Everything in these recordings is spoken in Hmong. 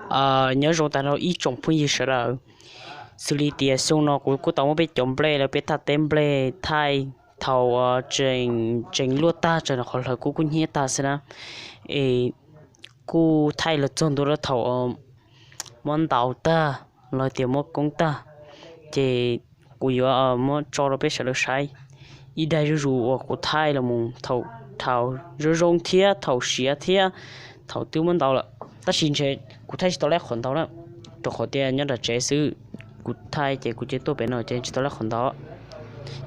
Nyob zoo tag nrho ib tsoom phooj ywg sawv daws. Xws li tias xyoo no kuv kuj tau muab peb cov nplej los peb thaj teb nplej thaij thaum tseem tseem luaj tag, tseem qhov hlawv kub kub hnyiab tag xwb na. Es kuj thaij los txog ntua rau thaum muab ntaus tag los tias muab koob tag, ces kuv yuav muab tso rau peb sawv daws saib ib daim zuj zus uas kuv thaij los mus thaum zoo zoo thiab thaum siav thiab thaum twb muab ntaus lawm. Tab sis ntshe kuv thaij tsis tau lab qhov ntau na, rau qhov tias nyob nram tsev xwb, kuv thaij ces kuv cia tuaj pem no ces tsis tau lab qhov ntau.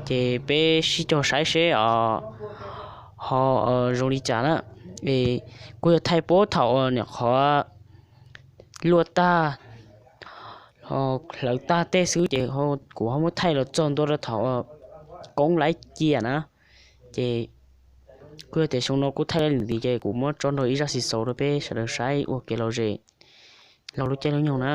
Ces peb sib cog saib seb ho zoo li cas na. Es kuv yuav thaij puab thaum nyuam qhuav luaj tag, hlawv tag tej xwb ces kuv ho muab thaij los txog ntua rau thaum koob laib cia na. Ces kuj yog tias xyoo no kuj thaij li ntawd ces kuv muab tso nrog ib zaj xis xaus rau peb sawv daws saib ua kev lom zem laug lub caij lub nyoog na.